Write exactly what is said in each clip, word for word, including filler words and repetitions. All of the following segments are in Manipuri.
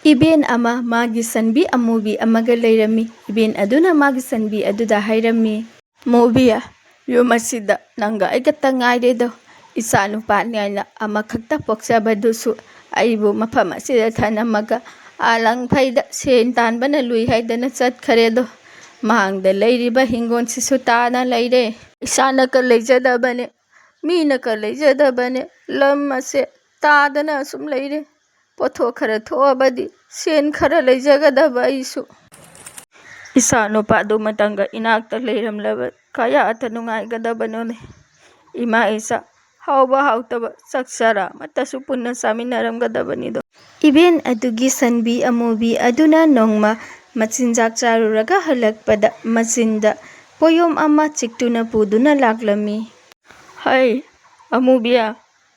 ꯏꯕꯦꯟ ꯑꯃ ꯃꯥꯒꯤ ꯁꯟꯕꯤ ꯑꯃꯨꯕꯤ ꯑꯃꯒ ꯂꯩꯔꯝꯃꯤ꯫ ꯏꯕꯦꯟ ꯑꯗꯨꯅ ꯃꯥꯒꯤ ꯁꯟꯕꯤ ꯑꯗꯨꯗ ꯍꯥꯏꯔꯝꯃꯤ, "ꯃꯨꯕꯤ, ꯌꯨꯝ ꯑꯁꯤꯗ ꯅꯪꯒ ꯑꯩ ꯈꯛꯇ ꯉꯥꯏꯔꯦꯗꯣ꯫ ꯏꯆꯥ ꯅꯨꯄꯥꯅꯤ ꯍꯥꯏꯅ ꯑꯃꯈꯛꯇ ꯄꯣꯛꯆꯕꯗꯨꯁꯨ ꯑꯩꯕꯨ ꯃꯐꯝ ꯑꯁꯤꯗ ꯊꯅꯝꯃꯒ ꯑꯥ ꯂꯪꯐꯩꯗ ꯁꯦꯟ ꯇꯥꯟꯕꯅ ꯂꯨꯏ ꯍꯥꯏꯗꯅ ꯆꯠꯈꯔꯦꯗꯣ꯫ ꯃꯥꯡꯗ ꯂꯩꯔꯤꯕ ꯍꯤꯡꯒꯣꯜꯁꯤꯁꯨ ꯇꯥꯅ ꯂꯩꯔꯦ꯫ ꯏꯁꯥꯅꯀ ꯂꯩꯖꯗꯕꯅꯦ, ꯃꯤꯅꯀ ꯂꯩꯖꯗꯕꯅꯦ꯫ ꯂꯝ ꯑꯁꯦ ꯇꯥꯗꯅ ꯑꯁꯨꯝ ꯂꯩꯔꯦ꯫ ꯄꯣꯠꯊꯣꯛ ꯈꯔ ꯊꯣꯛꯑꯕꯗꯤ ꯁꯦꯟ ꯈꯔ ꯂꯩꯖꯒꯗꯕ ꯑꯩꯁꯨ꯫ ꯏꯆꯥ ꯅꯨꯄꯥꯗꯨ ꯃꯇꯪꯒ ꯏꯅꯥꯛꯇ ꯂꯩꯔꯝꯂꯕ ꯀꯌꯥꯇ ꯅꯨꯡꯉꯥꯏꯒꯗꯕꯅꯣꯅꯦ꯫ ꯏꯃꯥ ꯏꯆꯥ ꯍꯥꯎꯕ ꯍꯥꯎꯇꯕ ꯆꯥꯛ ꯆꯔꯥ ꯑꯃꯠꯇꯁꯨ ꯄꯨꯟꯅ ꯆꯥꯃꯤꯟꯅꯔꯝꯒꯗꯕꯅꯤꯗꯣ꯫" ꯏꯕꯦꯟ ꯑꯗꯨꯒꯤ ꯁꯟꯕꯤ ꯑꯃꯨꯕꯤ ꯑꯗꯨꯅ ꯅꯣꯡꯃ ꯃꯆꯤꯟꯖꯥꯛ ꯆꯥꯔꯨꯔꯒ ꯍꯜꯂꯛꯄꯗ ꯃꯆꯤꯟꯗ ꯄꯣꯌꯣꯝ ꯑꯃ ꯆꯤꯛꯇꯨꯅ ꯄꯨꯗꯨꯅ ꯂꯥꯛꯂꯝꯃꯤ꯫ "ꯍꯩ, ꯑꯃꯨꯕꯤꯌꯥ,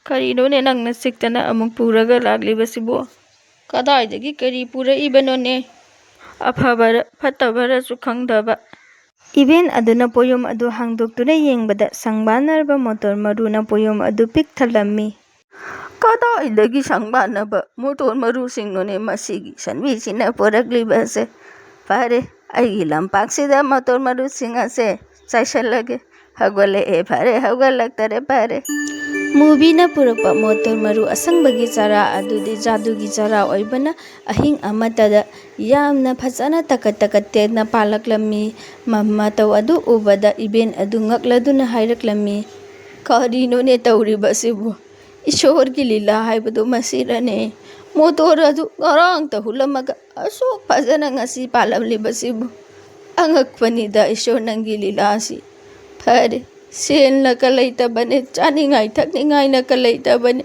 ꯀꯔꯤꯅꯣꯅꯦ ꯅꯪꯅ ꯆꯤꯛꯇꯅ ꯑꯃꯨꯛ ꯄꯨꯔꯒ ꯂꯥꯛꯂꯤꯕꯁꯤꯕꯨ? ꯀꯗꯥꯏꯗꯒꯤ ꯀꯔꯤ ꯄꯨꯔꯛꯏꯕꯅꯣꯅꯦ? ꯑꯐꯕꯔ ꯐꯠꯇꯕꯔꯁꯨ ꯈꯪꯗꯕ꯫" ꯏꯕꯦꯟ ꯑꯗꯨꯅ ꯄꯣꯌꯣꯝ ꯑꯗꯨ ꯍꯥꯡꯗꯣꯛꯇꯨꯅ ꯌꯦꯡꯕꯗ ꯁꯪꯕꯥꯟꯅꯔꯕ ꯃꯣꯇꯣꯔ ꯃꯔꯨꯅ ꯄꯣꯌꯣꯝ ꯑꯗꯨ ꯄꯤꯛ ꯊꯜꯂꯝꯃꯤ꯫ "ꯀꯗꯥꯏꯗꯒꯤ ꯁꯪꯕꯥꯟꯅꯕ ꯃꯣꯇꯣꯔ ꯃꯔꯨꯁꯤꯡꯅꯣꯅꯦ ꯃꯁꯤꯒꯤ ꯁꯟꯕꯤꯁꯤꯅ ꯄꯨꯔꯛꯂꯤꯕꯁꯦ? ꯐꯔꯦ, ꯑꯩꯒꯤ ꯂꯝꯄꯥꯛꯁꯤꯗ ꯃꯣꯇꯣꯔ ꯃꯔꯨꯁꯤꯡ ꯑꯁꯦ ꯆꯥꯏꯁꯜꯂꯒꯦ꯫ ꯍꯧꯒꯠꯂꯛꯑꯦ, ꯐꯔꯦ, ꯍꯧꯒꯠꯂꯛꯇꯔꯦ, ꯐꯔꯦ꯫" ꯃꯨꯕꯤꯅ ꯄꯨꯔꯛꯄ ꯃꯣꯇꯣꯔ ꯃꯔꯨ ꯑꯁꯪꯕꯒꯤ ꯆꯥꯔꯥ ꯑꯗꯨꯗꯤ ꯖꯥꯗꯨꯒꯤ ꯆꯥꯔꯥ ꯑꯣꯏꯕꯅ ꯑꯍꯤꯡ ꯑꯃꯠꯇꯗ ꯌꯥꯝꯅ ꯐꯖꯅ ꯇꯀꯠ ꯇꯀꯠ ꯇꯦꯟꯅ ꯄꯥꯜꯂꯛꯂꯝꯃꯤ꯫ ꯃ-, ꯃꯇꯧ ꯑꯗꯨ ꯎꯕꯗ ꯏꯕꯦꯟ ꯑꯗꯨ ꯉꯛꯂꯗꯨꯅ ꯍꯥꯏꯔꯛꯂꯝꯃꯤ, "ꯀꯔꯤꯅꯣꯅꯦ ꯇꯧꯔꯤꯕꯁꯤꯕꯨ? ꯏꯁꯣꯔꯒꯤ ꯂꯤꯂꯥ ꯍꯥꯏꯕꯗꯨ ꯃꯁꯤꯔꯅꯦ? ꯃꯣꯇꯣꯔ ꯑꯗꯨ ꯉꯔꯥꯡꯇ ꯍꯨꯜꯂꯝꯃꯒ ꯑꯁꯨꯛ ꯐꯖꯅ ꯉꯁꯤ ꯄꯥꯜꯂꯝꯂꯤꯕꯁꯤꯕꯨ? ꯑꯉꯛꯄꯅꯤꯗ ꯏꯁꯣꯔ ꯅꯪꯒꯤ ꯂꯤꯂꯥ ꯑꯁꯤ꯫ ꯐꯔꯦ, ꯁꯦꯟꯅꯀ ꯂꯩꯇꯕꯅꯦ, ꯆꯥꯅꯤꯡꯉꯥꯏ ꯊꯛꯅꯤꯡꯉꯥꯏꯅꯀ ꯂꯩꯇꯕꯅꯦ꯫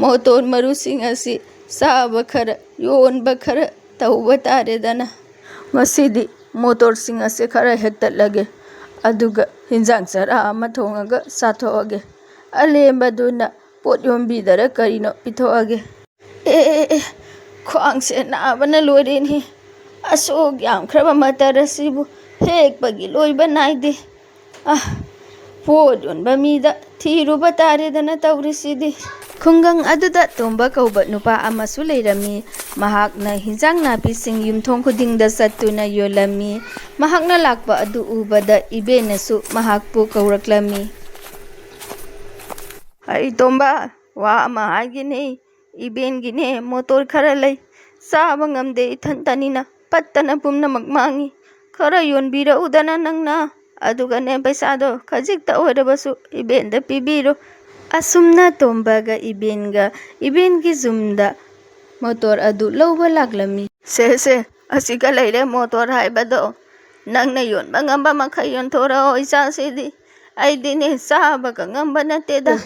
ꯃꯣꯇꯣꯔ ꯃꯔꯨꯁꯤꯡ ꯑꯁꯤ ꯆꯥꯕ ꯈꯔ, ꯌꯣꯟꯕ ꯈꯔ ꯇꯧꯕ ꯇꯥꯔꯦꯗꯅ꯫ ꯉꯁꯤꯗꯤ ꯃꯣꯇꯣꯔꯁꯤꯡ ꯑꯁꯦ ꯈꯔ ꯍꯦꯛꯇꯠꯂꯒꯦ, ꯑꯗꯨꯒ ꯍꯤꯟꯖꯥꯡ ꯆꯔꯥ ꯑꯃ ꯊꯣꯡꯉꯒ ꯆꯥꯊꯣꯛꯑꯒꯦ꯫ ꯑꯂꯦꯝꯕꯗꯨꯅ ꯄꯣꯠ ꯌꯣꯟꯕꯤꯗꯔ ꯀꯔꯤꯅꯣ ꯄꯤꯊꯣꯛꯑꯒꯦ꯫" ꯑꯦ, ꯑꯦ, ꯑꯦ, ꯈ꯭ꯋꯥꯡꯁꯦ ꯅꯥꯕꯅ ꯂꯣꯏꯔꯦꯅꯦ꯫ ꯑꯁꯨꯛ ꯌꯥꯝꯈ꯭ꯔꯕ ꯃꯇꯔ ꯑꯁꯤꯕꯨ ꯍꯦꯛꯄꯒꯤ ꯂꯣꯏꯕ ꯅꯥꯏꯗꯦ꯫ ꯑ, ꯄꯣꯠ ꯌꯣꯟꯕ ꯃꯤꯗ ꯊꯤꯔꯨꯕ ꯇꯥꯔꯦꯗꯅ ꯇꯧꯔꯤꯁꯤꯗꯤ꯫ ꯈꯨꯡꯒꯪ ꯑꯗꯨꯗ ꯇꯣꯝꯕ ꯀꯧꯕ ꯅꯨꯄꯥ ꯑꯃꯁꯨ ꯂꯩꯔꯝꯃꯤ꯫ ꯃꯍꯥꯛꯅ ꯍꯤꯟꯖꯥꯡ ꯅꯥꯄꯤꯁꯤꯡ ꯌꯨꯝꯊꯣꯡ ꯈꯨꯗꯤꯡꯗ ꯆꯠꯇꯨꯅ ꯌꯣꯜꯂꯝꯃꯤ꯫ ꯃꯍꯥꯛꯅ ꯂꯥꯛꯄ ꯑꯗꯨ ꯎꯕꯗ ꯏꯕꯦꯟꯅꯁꯨ ꯃꯍꯥꯛꯄꯨ ꯀꯧꯔꯛꯂꯝꯃꯤ꯫ "ꯑꯩ ꯇꯣꯝꯕ, ꯋꯥ ꯑꯃ ꯍꯥꯏꯒꯦꯅꯦ꯫ ꯏꯕꯦꯟꯒꯤꯅꯦ ꯃꯣꯇꯣꯔ ꯈꯔ ꯂꯩ꯫ ꯆꯥꯕ ꯉꯝꯗꯦ ꯏꯊꯟꯇꯅꯤꯅ, ꯄꯠꯇꯅ ꯄꯨꯝꯅꯃꯛ ꯃꯥꯡꯉꯤ꯫ ꯈꯔ ꯌꯣꯟꯕꯤꯔꯛꯎꯗꯅ ꯅꯪꯅ꯫ ꯑꯗꯨꯒꯅꯦ, ꯄꯩꯁꯥꯗꯣ ꯈꯖꯤꯛꯇ ꯑꯣꯏꯔꯕꯁꯨ ꯏꯕꯦꯟꯗ ꯄꯤꯕꯤꯔꯣ꯫" ꯑꯁꯨꯝꯅ ꯇꯣꯝꯕꯒ ꯏꯕꯦꯟꯒ ꯏꯕꯦꯟꯒꯤ ꯌꯨꯝꯗ ꯃꯣꯇꯣꯔ ꯑꯗꯨ ꯂꯧꯕ ꯂꯥꯛꯂꯝꯃꯤ꯫ "ꯁꯦ, ꯁꯦ, ꯑꯁꯤꯒ ꯂꯩꯔꯦ ꯃꯣꯇꯣꯔ ꯍꯥꯏꯕꯗꯣ꯫ ꯅꯪꯅ ꯌꯣꯟꯕ ꯉꯝꯕ ꯃꯈꯩ ꯌꯣꯟꯊꯣꯔꯛꯑꯣ ꯏꯆꯥꯁꯤꯗꯤ꯫ ꯑꯩꯗꯤꯅꯦ ꯆꯥꯕꯒ ꯉꯝꯕ ꯅꯠꯇꯦꯗ꯫" "ꯑꯦ,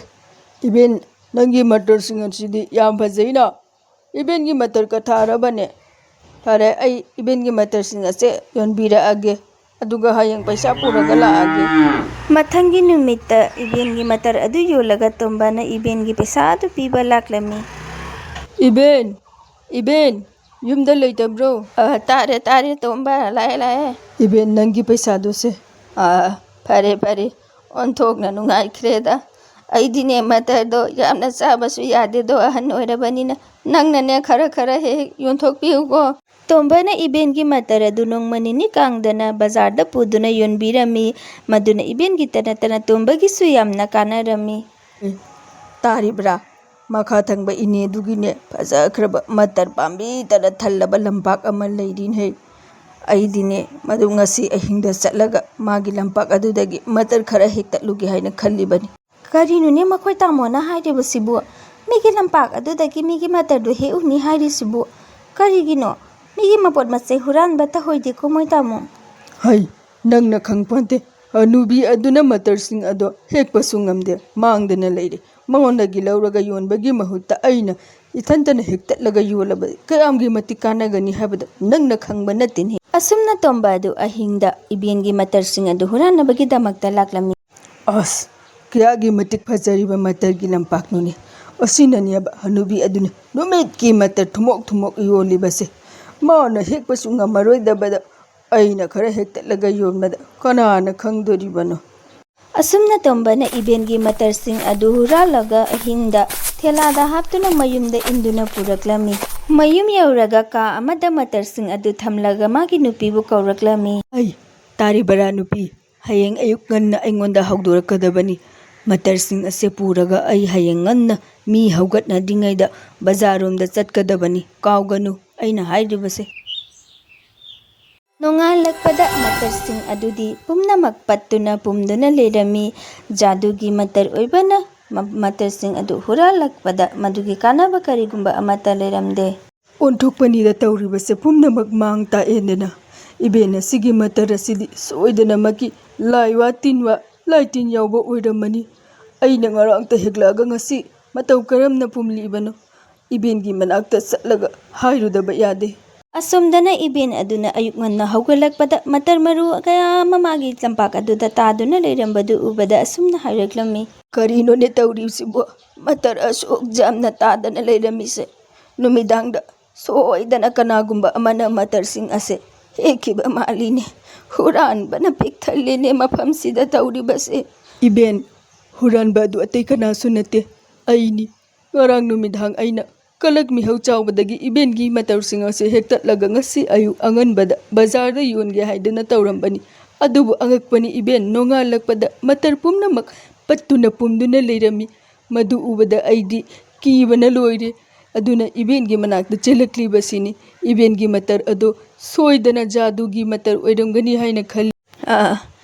ꯏꯕꯦꯟ, ꯅꯪꯒꯤ ꯃꯇꯔꯁꯤꯡ ꯑꯁꯤꯗꯤ ꯌꯥꯝ ꯐꯖꯩꯅ꯫ ꯏꯕꯦꯟꯒꯤ ꯃꯇꯔ ꯀꯊꯥꯔꯕꯅꯦ꯫ ꯐꯔꯦ, ꯑꯩ ꯏꯕꯦꯟꯒꯤ ꯃꯇꯔꯁꯤꯡ ꯑꯁꯦ ꯌꯣꯟꯕꯤꯔꯛꯑꯒꯦ, ꯑꯗꯨꯒ ꯍꯌꯦꯡ ꯄꯩꯁꯥ ꯄꯨꯔꯒ ꯂꯥꯛꯑꯒꯦ꯫" ꯃꯊꯪꯒꯤ ꯅꯨꯃꯤꯠꯇ ꯏꯕꯦꯟꯒꯤ ꯃꯇꯔ ꯑꯗꯨ ꯌꯣꯜꯂꯒ ꯇꯣꯝꯕꯅ ꯏꯕꯦꯟꯒꯤ ꯄꯩꯁꯥ ꯑꯗꯨ ꯄꯤꯕ ꯂꯥꯛꯂꯝꯃꯤ꯫ "ꯏꯕꯦꯟ, ꯏꯕꯦꯟ, ꯌꯨꯝꯗ ꯂꯩꯇꯕ꯭ꯔꯣ?" "ꯑ, ꯇꯥꯔꯦ, ꯇꯥꯔꯦ, ꯇꯣꯝꯕ, ꯂꯥꯛꯑꯦ, ꯂꯥꯛꯑꯦ꯫" "ꯏꯕꯦꯟ, ꯅꯪꯒꯤ ꯄꯩꯁꯥꯗꯨ ꯁꯦ꯫" "ꯑ, ꯐꯔꯦ, ꯐꯔꯦ, ꯑꯣꯟꯊꯣꯛꯅ ꯅꯨꯡꯉꯥꯏꯈ꯭ꯔꯦꯗ꯫ ꯑꯩꯗꯤꯅꯦ ꯃꯇꯔꯗꯣ ꯌꯥꯝꯅ ꯆꯥꯕꯁꯨ ꯌꯥꯗꯦꯗꯣ, ꯑꯍꯟ ꯑꯣꯏꯔꯕꯅꯤꯅ꯫ ꯅꯪꯅꯅꯦ ꯈꯔ ꯈꯔ ꯍꯦꯛ ꯍꯦꯛ ꯌꯣꯟꯊꯣꯛꯄꯤꯌꯨꯀꯣ꯫" ꯇꯣꯝꯕꯅ ꯏꯕꯦꯟꯒꯤ ꯃꯇꯔ ꯑꯗꯨ ꯅꯣꯡꯃ ꯅꯤꯅꯤ ꯀꯥꯡꯗꯅ ꯕꯖꯥꯔꯗ ꯄꯨꯗꯨꯅ ꯌꯣꯟꯕꯤꯔꯝꯃꯤ꯫ ꯃꯗꯨꯅ ꯏꯕꯦꯟꯒꯤꯇ ꯅꯠꯇꯅ ꯇꯣꯝꯕꯒꯤꯁꯨ ꯌꯥꯝꯅ ꯀꯥꯟꯅꯔꯝꯃꯤ꯫ "ꯑꯦ, ꯇꯥꯔꯤꯕ꯭ꯔꯥ? ꯃꯈꯥ ꯊꯪꯕ ꯏꯅꯦꯗꯨꯒꯤꯅꯦ ꯐꯖꯈ꯭ꯔꯕ ꯃꯇꯔ ꯄꯥꯝꯕꯤ ꯇꯔꯥ ꯊꯜꯂꯕ ꯂꯝꯄꯥꯛ ꯑꯃ ꯂꯩꯔꯤꯅꯦ꯫ ꯑꯩꯗꯤꯅꯦ ꯃꯗꯨ ꯉꯁꯤ ꯑꯍꯤꯡꯗ ꯆꯠꯂꯒ ꯃꯥꯒꯤ ꯂꯝꯄꯥꯛ ꯑꯗꯨꯗꯒꯤ ꯃꯇꯔ ꯈꯔ ꯍꯦꯛꯇꯠꯂꯨꯒꯦ ꯍꯥꯏꯅ ꯈꯜꯂꯤꯕꯅꯤ꯫" "ꯀꯔꯤꯅꯣꯅꯦ ꯃꯈꯣꯏ ꯇꯥꯃꯣꯅ ꯍꯥꯏꯔꯤꯕꯁꯤꯕꯨ? ꯃꯤꯒꯤ ꯂꯝꯄꯥꯛ ꯑꯗꯨꯗꯒꯤ ꯃꯤꯒꯤ ꯃꯇꯔꯗꯨ ꯍꯦꯛꯎꯅꯤ ꯍꯥꯏꯔꯤꯁꯤꯕꯨ? ꯀꯔꯤꯒꯤꯅꯣ? ꯃꯤꯒꯤ ꯃꯄꯣꯠ ꯃꯆꯩ ꯍꯨꯔꯥꯟꯕ ꯇꯧꯍꯣꯏꯗꯦꯀꯣ ꯃꯣꯏ ꯇꯥꯃꯣ꯫" "ꯍꯩ, ꯅꯪꯅ ꯈꯪꯄꯣꯟꯇꯦ꯫ ꯍꯅꯨꯕꯤ ꯑꯗꯨꯅ ꯃꯇꯔꯁꯤꯡ ꯑꯗꯣ ꯍꯦꯛꯄꯁꯨ ꯉꯝꯗꯦ, ꯃꯥꯡꯗꯅ ꯂꯩꯔꯦ꯫ ꯃꯉꯣꯟꯗꯒꯤ ꯂꯧꯔꯒ ꯌꯣꯟꯕꯒꯤ ꯃꯍꯨꯠꯇ ꯑꯩꯅ ꯏꯊꯟꯇꯅ ꯍꯦꯛꯇꯠꯂꯒ ꯌꯣꯜꯂꯕꯗꯤ ꯀꯌꯥꯝꯒꯤ ꯃꯇꯤꯛ ꯀꯥꯟꯅꯒꯅꯤ ꯍꯥꯏꯕꯗꯣ ꯅꯪꯅ ꯈꯪꯕ ꯅꯠꯇꯦꯅꯦ꯫" ꯑꯁꯨꯝꯅ ꯇꯣꯝꯕ ꯑꯗꯨ ꯑꯍꯤꯡꯗ ꯏꯕꯦꯟꯒꯤ ꯃꯇꯔꯁꯤꯡ ꯑꯗꯨ ꯍꯨꯔꯥꯟꯅꯕꯒꯤꯗꯃꯛꯇ ꯂꯥꯛꯂꯝꯃꯤ꯫ "ꯑꯁ, ꯀꯌꯥꯒꯤ ꯃꯇꯤꯛ ꯐꯖꯔꯤꯕ ꯃꯇꯔꯒꯤ ꯂꯝꯄꯥꯛꯅꯣꯅꯦ! ꯑꯁꯤꯅꯅꯦꯕ ꯍꯅꯨꯕꯤ ꯑꯗꯨꯅ ꯅꯨꯃꯤꯠꯀꯤ ꯃꯇꯔ ꯊꯨꯝꯃꯣꯛ ꯊꯨꯝꯃꯣꯛ ꯌꯣꯜꯂꯤꯕꯁꯦ꯫ ꯃꯥꯅ ꯍꯦꯛꯄꯁꯨ ꯉꯝꯃꯔꯣꯏꯗꯕꯗ ꯑꯩꯅ ꯈꯔ ꯍꯦꯛꯇꯠꯂꯒ ꯌꯣꯟꯕꯗ ꯀꯅꯥꯅ ꯈꯪꯗꯣꯔꯤꯕꯅꯣ?" ꯑꯁꯨꯝꯅ ꯇꯣꯝꯕꯅ ꯏꯕꯦꯟꯒꯤ ꯃꯇꯔꯁꯤꯡ ꯑꯗꯨ ꯍꯨꯔꯥꯜꯂꯒ ꯑꯍꯤꯡꯗ ꯊꯦꯂꯥꯗ ꯍꯥꯞꯇꯨꯅ ꯃꯌꯨꯝꯗ ꯏꯟꯗꯨꯅ ꯄꯨꯔꯛꯂꯝꯃꯤ꯫ ꯃꯌꯨꯝ ꯌꯧꯔꯒ ꯀꯥ ꯑꯃꯗ ꯃꯇꯔꯁꯤꯡ ꯑꯗꯨ ꯊꯝꯂꯒ ꯃꯥꯒꯤ ꯅꯨꯄꯤꯕꯨ ꯀꯧꯔꯛꯂꯝꯃꯤ꯫ "ꯑꯩ, ꯇꯥꯔꯤꯕꯔꯥ ꯅꯨꯄꯤ? ꯍꯌꯦꯡ ꯑꯌꯨꯛ ꯉꯟꯅ ꯑꯩꯉꯣꯟꯗ ꯍꯧꯗꯣꯔꯛꯀꯗꯕꯅꯤ꯫ ꯃꯇꯔꯁꯤꯡ ꯑꯁꯦ ꯄꯨꯔꯒ ꯑꯩ ꯍꯌꯦꯡ ꯉꯟꯅ ꯃꯤ ꯍꯧꯒꯠꯅꯗ꯭ꯔꯤꯉꯩꯗ ꯕꯖꯥꯔꯔꯣꯝꯗ ꯆꯠꯀꯗꯕꯅꯤ꯫ ꯀꯥꯎꯒꯅꯨ ꯑꯩꯅ ꯍꯥꯏꯔꯤꯕꯁꯦ꯫" ꯅꯣꯡꯉꯥꯜꯂꯛꯄꯗ ꯃꯇꯔꯁꯤꯡ ꯑꯗꯨꯗꯤ ꯄꯨꯝꯅꯃꯛ ꯄꯠꯇꯨꯅ ꯄꯨꯝꯗꯨꯅ ꯂꯩꯔꯝꯃꯤ꯫ ꯖꯥꯗꯨꯒꯤ ꯃꯇꯔ ꯑꯣꯏꯕꯅ ꯃ-, ꯃꯇꯔꯁꯤꯡ ꯑꯗꯨ ꯍꯨꯔꯥꯜꯂꯛꯄꯗ ꯃꯗꯨꯒꯤ ꯀꯥꯟꯅꯕ ꯀꯔꯤꯒꯨꯝꯕ ꯑꯃꯠꯇ ꯂꯩꯔꯝꯗꯦ꯫ "ꯑꯣꯟꯊꯣꯛꯄꯅꯤꯗ ꯇꯧꯔꯤꯕꯁꯦ, ꯄꯨꯝꯅꯃꯛ ꯃꯥꯡ ꯇꯥꯛꯑꯦꯗꯅ꯫ ꯏꯕꯦꯟ ꯑꯁꯤꯒꯤ ꯃꯇꯔ ꯑꯁꯤꯗꯤ ꯁꯣꯏꯗꯅꯃꯛꯀꯤ ꯂꯥꯏꯋꯥ ꯇꯤꯟꯋꯥ, ꯂꯥꯏ ꯇꯤꯟ ꯌꯥꯎꯕ ꯑꯣꯏꯔꯝꯃꯅꯤ꯫ ꯑꯩꯅ ꯉꯔꯥꯡꯇ ꯍꯦꯛꯂꯛꯑꯒ ꯉꯁꯤ ꯃꯇꯧ ꯀꯔꯝꯅ ꯄꯨꯝꯂꯤꯕꯅꯣ? ꯏꯕꯦꯟꯒꯤ ꯃꯅꯥꯛꯇ ꯆꯠꯂꯒ ꯍꯥꯏꯔꯨꯗꯕ ꯌꯥꯗꯦ꯫" ꯑꯁꯣꯝꯗꯅ ꯏꯕꯦꯟ ꯑꯗꯨꯅ ꯑꯌꯨꯛ ꯉꯟꯅ ꯍꯧꯒꯠꯂꯛꯄꯗ ꯃꯇꯔ ꯃꯔꯨ ꯀꯌꯥ ꯑꯃ ꯃꯥꯒꯤ ꯂꯝꯄꯥꯛ ꯑꯗꯨꯗ ꯇꯥꯗꯨꯅ ꯂꯩꯔꯝꯕꯗꯨ ꯎꯕꯗ ꯑꯁꯨꯝꯅ ꯍꯥꯏꯔꯛꯂꯝꯃꯤ꯫ "ꯀꯔꯤꯅꯣꯅꯦ ꯇꯧꯔꯤꯕꯁꯤꯕꯣ? ꯃꯇꯔ ꯑꯁꯨꯛ ꯌꯥꯝꯅ ꯇꯥꯗꯅ ꯂꯩꯔꯝꯃꯤꯁꯦ꯫ ꯅꯨꯃꯤꯗꯥꯡꯗ ꯁꯣꯏꯗꯅ ꯀꯅꯥꯒꯨꯝꯕ ꯑꯃꯅ ꯃꯇꯔꯁꯤꯡ ꯑꯁꯦ ꯍꯦꯛꯈꯤꯕ ꯃꯥꯜꯂꯤꯅꯦ꯫ ꯍꯨꯔꯥꯟꯕꯅ ꯄꯤꯛ ꯊꯜꯂꯤꯅꯦ ꯃꯐꯝꯁꯤꯗ ꯇꯧꯔꯤꯕꯁꯦ꯫" "ꯏꯕꯦꯟ, ꯍꯨꯔꯥꯟꯕ ꯑꯗꯨ ꯑꯇꯩ ꯀꯅꯥꯁꯨ ꯅꯠꯇꯦ, ꯑꯩꯅꯤ꯫ ꯉꯔꯥꯡ ꯅꯨꯃꯤꯗꯥꯡ ꯑꯩꯅ ꯀꯂꯛ ꯃꯤꯍꯧ ꯆꯥꯎꯕꯗꯒꯤ ꯏꯕꯦꯟꯒꯤ ꯃꯇꯔꯁꯤꯡ ꯑꯁꯦ ꯍꯦꯛꯇꯠꯂꯒ ꯉꯁꯤ ꯑꯌꯨꯛ ꯑꯉꯟꯕꯗ ꯕꯖꯥꯔꯗ ꯌꯣꯟꯒꯦ ꯍꯥꯏꯗꯨꯅ ꯇꯧꯔꯝꯕꯅꯤ꯫ ꯑꯗꯨꯕꯨ ꯑꯉꯛꯄꯅꯤ ꯏꯕꯦꯟ, ꯅꯣꯡꯉꯥꯜꯂꯛꯄꯗ ꯃꯇꯔ ꯄꯨꯝꯅꯃꯛ ꯄꯠꯇꯨꯅ ꯄꯨꯝꯗꯨꯅ ꯂꯩꯔꯝꯃꯤ꯫ ꯃꯗꯨ ꯎꯕꯗ ꯑꯩꯗꯤ ꯀꯤꯕꯅ ꯂꯣꯏꯔꯦ꯫ ꯑꯗꯨꯅ ꯏꯕꯦꯟꯒꯤ ꯃꯅꯥꯛꯇ ꯆꯦꯜꯂꯛꯂꯤꯕꯁꯤꯅꯤ꯫ ꯏꯕꯦꯟꯒꯤ ꯃꯇꯔ ꯑꯗꯣ ꯁꯣꯏꯗꯅ ꯖꯥꯗꯨꯒꯤ ꯃꯇꯔ ꯑꯣꯏꯔꯝꯒꯅꯤ ꯍꯥꯏꯅ ꯈꯜꯂꯤ꯫" "ꯑꯥ,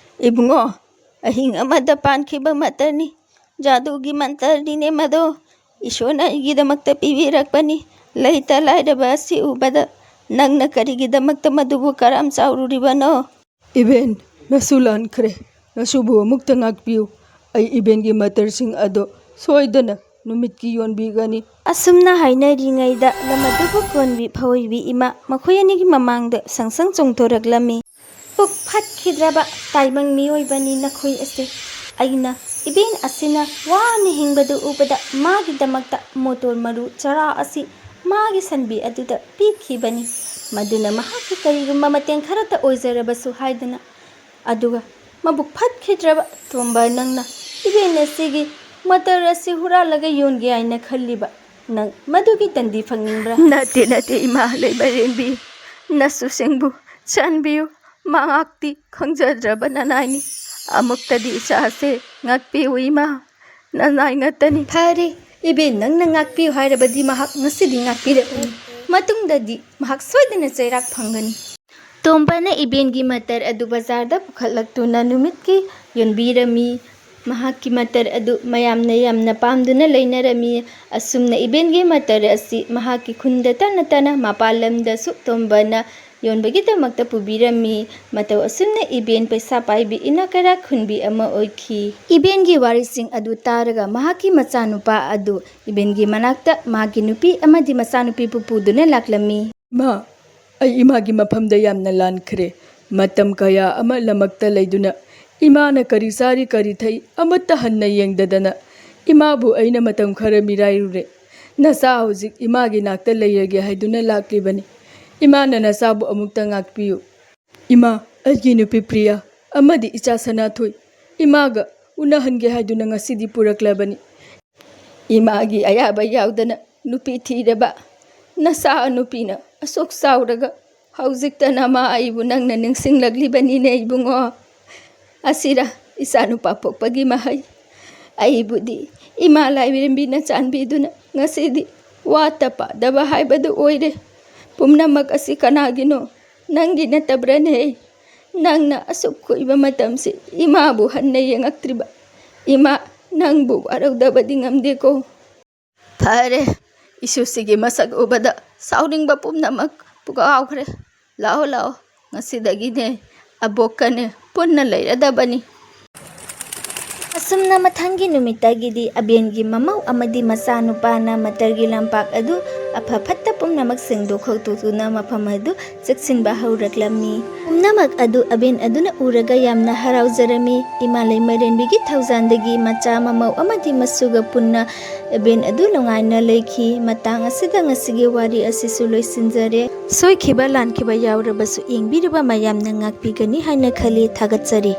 ꯏꯕꯨꯡꯉꯣ, ꯑꯍꯤꯡ ꯑꯃꯗ ꯄꯥꯟꯈꯤꯕ ꯃꯇꯔꯅꯤ꯫ ꯖꯥꯗꯨꯒꯤ ꯃꯟꯇꯔꯅꯤꯅꯦ ꯃꯗꯣ꯫ ꯏꯁꯣꯔꯅ ꯑꯩꯒꯤꯗꯃꯛꯇ ꯄꯤꯕꯤꯔꯛꯄꯅꯤ꯫ ꯂꯩꯇ ꯂꯥꯏꯔꯕ ꯑꯁꯤ ꯎꯕꯗ ꯅꯪꯅ ꯀꯔꯤꯒꯤꯗꯃꯛꯇ ꯃꯗꯨꯕꯨ ꯀꯔꯝ ꯆꯥꯎꯔꯨꯔꯤꯕꯅꯣ?" "ꯏꯕꯦꯟ, ꯅꯁꯨ ꯂꯥꯟꯈ꯭ꯔꯦ꯫ ꯅꯁꯨꯕꯨ ꯑꯃꯨꯛꯇ ꯉꯥꯛꯄꯤꯌꯨ꯫ ꯑꯩ ꯏꯕꯦꯟꯒꯤ ꯃꯇꯔꯁꯤꯡ ꯑꯗꯣ ꯁꯣꯏꯗꯅ ꯅꯨꯃꯤꯠꯀꯤ ꯌꯣꯟꯕꯤꯒꯅꯤ꯫" ꯑꯁꯨꯝꯅ ꯍꯥꯏꯅꯔꯤꯉꯩꯗ ꯂꯝ ꯑꯗꯨꯕꯨ ꯀꯣꯟꯕꯤ ꯐꯑꯣꯏꯕꯤ ꯏꯃꯥ ꯃꯈꯣꯏ ꯑꯅꯤꯒꯤ ꯃꯃꯥꯡꯗ ꯁꯪꯁꯪ ꯆꯣꯡꯊꯣꯔꯛꯂꯝꯃꯤ꯫ ꯄꯨꯛ ꯐꯠꯈꯤꯗ꯭ꯔꯕ ꯇꯥꯏꯕꯪ ꯃꯤꯑꯣꯏꯕꯅꯤ ꯅꯈꯣꯏ ꯑꯁꯦ꯫ ꯑꯩꯅ ꯏꯕꯦꯟ ꯑꯁꯤꯅ ꯋꯥꯅ ꯍꯤꯡꯕꯗꯨ ꯎꯕꯗ ꯃꯥꯒꯤꯗꯃꯛꯇ ꯃꯣꯇꯣꯔ ꯃꯔꯨ ꯆꯔꯥ ꯑꯁꯤ ꯃꯥꯒꯤ ꯁꯟꯕꯤ ꯑꯗꯨꯗ ꯄꯤꯈꯤꯕꯅꯤ꯫ ꯃꯗꯨꯅ ꯃꯍꯥꯛꯀꯤ ꯀꯔꯤꯒꯨꯝꯕ ꯃꯇꯦꯡ ꯈꯔꯇ ꯑꯣꯏꯖꯔꯕꯁꯨ ꯍꯥꯏꯗꯅ꯫ ꯑꯗꯨꯒ ꯃꯕꯨꯛ ꯐꯠꯈꯤꯗ꯭ꯔꯕ ꯇꯣꯝꯕ ꯅꯪꯅ ꯏꯕꯦꯟ ꯑꯁꯤꯒꯤ ꯃꯇꯔ ꯑꯁꯤ ꯍꯨꯔꯥꯜꯂꯒ ꯌꯣꯟꯒꯦ ꯍꯥꯏꯅ ꯈꯜꯂꯤꯕ ꯅꯪ ꯃꯗꯨꯒꯤ ꯇꯟꯗꯤ ꯐꯪꯅꯤꯡꯕ꯭ꯔꯥ? ꯅꯠꯇꯦ, ꯅꯠꯇꯦ, ꯏꯃꯥ ꯂꯩꯃꯔꯦꯟꯕꯤ, ꯅꯁꯨꯁꯤꯡꯕꯨ ꯆꯥꯟꯕꯤꯌꯨ, ꯃꯍꯥꯛꯇꯤ ꯈꯪꯖꯗ꯭ꯔꯕ ꯅꯅꯥꯏꯅꯤ꯫ ꯑꯃꯨꯛꯇꯗꯤ ꯏꯆꯥꯁꯦ ꯉꯥꯛꯄꯤꯌꯨ ꯏꯃꯥ, ꯅꯅꯥꯏ ꯉꯥꯛꯇꯅꯤ꯫ ꯐꯔꯦ, ꯏꯕꯦꯟ, ꯅꯪꯅ ꯉꯥꯛꯄꯤꯌꯨ ꯍꯥꯏꯔꯕꯗꯤ ꯃꯍꯥꯛ ꯉꯁꯤꯗꯤ ꯉꯥꯛꯄꯤꯔꯛꯀꯅꯤ꯫ ꯃꯇꯨꯡꯗꯗꯤ ꯃꯍꯥꯛ ꯁꯣꯏꯗꯅ ꯆꯩꯔꯥꯛ ꯐꯪꯒꯅꯤ꯫ ꯇꯣꯝꯕꯅ ꯏꯕꯦꯟꯒꯤ ꯃꯇꯔ ꯑꯗꯨ ꯕꯖꯥꯔꯗ ꯄꯨꯈꯠꯂꯛꯇꯨꯅ ꯅꯨꯃꯤꯠꯀꯤ ꯌꯣꯟꯕꯤꯔꯝꯃꯤ꯫ ꯃꯍꯥꯛꯀꯤ ꯃꯇꯔ ꯑꯗꯨ ꯃꯌꯥꯝꯅ ꯌꯥꯝꯅ ꯄꯥꯝꯗꯨꯅ ꯂꯩꯅꯔꯝꯃꯤ꯫ ꯑꯁꯨꯝꯅ ꯏꯕꯦꯟꯒꯤ ꯃꯇꯔ ꯑꯁꯤ ꯃꯍꯥꯛꯀꯤ ꯈꯨꯟꯗ ꯇꯠꯅ ꯇꯠꯅ ꯃꯄꯥꯟ ꯂꯝꯗꯁꯨ ꯇꯣꯝꯕꯅ ꯌꯣꯟꯕꯒꯤꯗꯃꯛꯇ ꯄꯨꯕꯤꯔꯝꯃꯤ꯫ ꯃꯇꯧ ꯑꯁꯨꯝꯅ ꯏꯕꯦꯟ ꯄꯩꯁꯥ ꯄꯥꯏꯕꯤ ꯏꯅꯥꯛ ꯀꯩꯔꯥꯛ ꯈꯨꯟꯕꯤ ꯑꯃ ꯑꯣꯏꯈꯤ꯫ ꯏꯕꯦꯟꯒꯤ ꯋꯥꯔꯤꯁꯤꯡ ꯑꯗꯨ ꯇꯥꯔꯒ ꯃꯍꯥꯛꯀꯤ ꯃꯆꯥꯅꯨꯄꯥ ꯑꯗꯨ ꯏꯕꯦꯟꯒꯤ ꯃꯅꯥꯛꯇ ꯃꯍꯥꯛꯀꯤ ꯅꯨꯄꯤ ꯑꯃꯗꯤ ꯃꯆꯥꯅꯨꯄꯤꯕꯨ ꯄꯨꯗꯨꯅ ꯂꯥꯛꯂꯝꯃꯤ꯫ ꯏꯃꯥ, ꯑꯩ ꯏꯃꯥꯒꯤ ꯃꯐꯝꯗ ꯌꯥꯝꯅ ꯂꯥꯟꯈ꯭ꯔꯦ꯫ ꯃꯇꯝ ꯀꯌꯥ ꯑꯃ ꯂꯝꯃꯛꯇ ꯂꯩꯗꯨꯅ ꯏꯃꯥꯅ ꯀꯔꯤ ꯆꯥꯔꯤ ꯀꯔꯤ ꯊꯛꯏ ꯑꯃꯠꯇ ꯍꯟꯅ ꯌꯦꯡꯗꯗꯅ ꯏꯃꯥꯕꯨ ꯑꯩꯅ ꯃꯇꯝ ꯈꯔ ꯃꯤꯔꯥꯏꯔꯨꯔꯦ꯫ ꯅꯆꯥ ꯍꯧꯖꯤꯛ ꯏꯃꯥꯒꯤ ꯅꯥꯛꯇ ꯂꯩꯔꯒꯦ ꯍꯥꯏꯗꯨꯅ ꯂꯥꯛꯂꯤꯕꯅꯤ꯫ ꯏꯃꯥꯅ ꯅꯆꯥꯕꯨ ꯑꯃꯨꯛꯇ ꯉꯥꯛꯄꯤꯌꯨ꯫ ꯏꯃꯥ, ꯑꯩꯒꯤ ꯅꯨꯄꯤ ꯄ꯭ꯔꯤꯌꯥ ꯑꯃꯗꯤ ꯏꯆꯥ ꯁꯅꯥꯊꯣꯏ ꯏꯃꯥꯒ ꯎꯅꯍꯟꯒꯦ ꯍꯥꯏꯗꯨꯅ ꯉꯁꯤꯗꯤ ꯄꯨꯔꯛꯂꯕꯅꯤ꯫ ꯏꯃꯥꯒꯤ ꯑꯌꯥꯕ ꯌꯥꯎꯗꯅ ꯅꯨꯄꯤ ꯊꯤꯔꯕ ꯅꯆꯥ ꯅꯨꯄꯤꯅ ꯑꯁꯨꯛ ꯆꯥꯎꯔꯒ ꯍꯧꯖꯤꯛꯇ ꯅꯃꯥ ꯑꯩꯕꯨ ꯅꯪꯅ ꯅꯤꯡꯁꯤꯡꯂꯛꯂꯤꯕꯅꯤꯅꯦ ꯏꯕꯨꯡꯉꯣ꯫ ꯑꯁꯤꯔ ꯏꯆꯥꯅꯨꯄꯥ ꯄꯣꯛꯄꯒꯤ ꯃꯍꯩ? ꯑꯩꯕꯨꯗꯤ ꯏꯃꯥ ꯂꯥꯏꯔꯦꯝꯕꯤꯅ ꯆꯥꯟꯕꯤꯗꯨꯅ ꯉꯁꯤꯗꯤ ꯋꯥꯠꯇ ꯄꯥꯗꯕ ꯍꯥꯏꯕꯗꯨ ꯑꯣꯏꯔꯦ꯫ ꯄꯨꯝꯅꯃꯛ ꯑꯁꯤ ꯀꯅꯥꯒꯤꯅꯣ? ꯅꯪꯒꯤ ꯅꯠꯇꯕ꯭ꯔꯅꯦ? ꯅꯪꯅ ꯑꯁꯨꯛ ꯀꯨꯏꯕ ꯃꯇꯝꯁꯤ ꯏꯃꯥꯕꯨ ꯍꯟꯅ ꯌꯦꯡꯉꯛꯇ꯭ꯔꯤꯕ꯫ ꯏꯃꯥ, ꯅꯪꯕꯨ ꯋꯥꯔꯧꯗꯕꯗꯤ ꯉꯝꯗꯦꯀꯣ꯫ ꯐꯔꯦ, ꯏꯁꯨꯁꯤꯒꯤ ꯃꯁꯛ ꯎꯕꯗ ꯁꯥꯎꯅꯤꯡꯕ ꯄꯨꯝꯅꯃꯛ ꯄꯨꯀꯥꯎꯈ꯭ꯔꯦ꯫ ꯂꯥꯛꯑꯣ, ꯂꯥꯛꯑꯣ, ꯉꯁꯤꯗꯒꯤꯅꯦ ꯑꯕꯣꯛꯀꯅꯦ ꯄꯨꯟꯅ ꯂꯩꯔꯗꯕꯅꯤ꯫ ꯑꯁꯨꯝꯅ ꯃꯊꯪꯒꯤ ꯅꯨꯃꯤꯠꯇꯒꯤꯗꯤ ꯑꯕꯦꯟꯒꯤ ꯃꯃꯧ ꯑꯃꯗꯤ ꯃꯆꯥꯅꯨꯄꯥꯅ ꯃꯇꯔꯒꯤ ꯂꯝꯄꯥꯛ ꯑꯗꯨ ꯑꯐ ꯐꯠꯇ ꯄꯨꯝꯅꯃꯛ ꯁꯦꯡꯗꯣꯛ ꯈꯣꯠꯇꯣꯛꯇꯨꯅ ꯃꯐꯝ ꯑꯗꯨ ꯆꯦꯛꯁꯤꯟꯕ ꯍꯧꯔꯛꯂꯝꯃꯤ꯫ ꯄꯨꯝꯅꯃꯛ ꯑꯗꯨ ꯑꯕꯦꯟ ꯑꯗꯨꯅ ꯎꯔꯒ ꯌꯥꯝꯅ ꯍꯔꯥꯎꯖꯔꯝꯃꯤ꯫ ꯏꯃꯥ ꯂꯩꯃꯔꯦꯟꯕꯤꯒꯤ ꯊꯧꯖꯥꯟꯗꯒꯤ ꯃꯆꯥ ꯃꯃꯧ ꯑꯃꯗꯤ ꯃꯁꯨꯒ ꯄꯨꯟꯅ ꯑꯕꯦꯟ ꯑꯗꯨ ꯅꯨꯡꯉꯥꯏꯅ ꯂꯩꯈꯤ꯫ ꯃꯇꯥꯡ ꯑꯁꯤꯗ ꯉꯁꯤꯒꯤ ꯋꯥꯔꯤ ꯑꯁꯤꯁꯨ ꯂꯣꯏꯁꯤꯟꯖꯔꯦ꯫ ꯁꯣꯏꯈꯤꯕ ꯂꯥꯟꯈꯤꯕ ꯌꯥꯎꯔꯕꯁꯨ ꯌꯦꯡꯕꯤꯔꯤꯕ ꯃꯌꯥꯝꯅ ꯉꯥꯛꯄꯤꯒꯅꯤ ꯍꯥꯏꯅ ꯈꯜꯂꯤ꯫ ꯊꯥꯒꯠꯆꯔꯤ꯫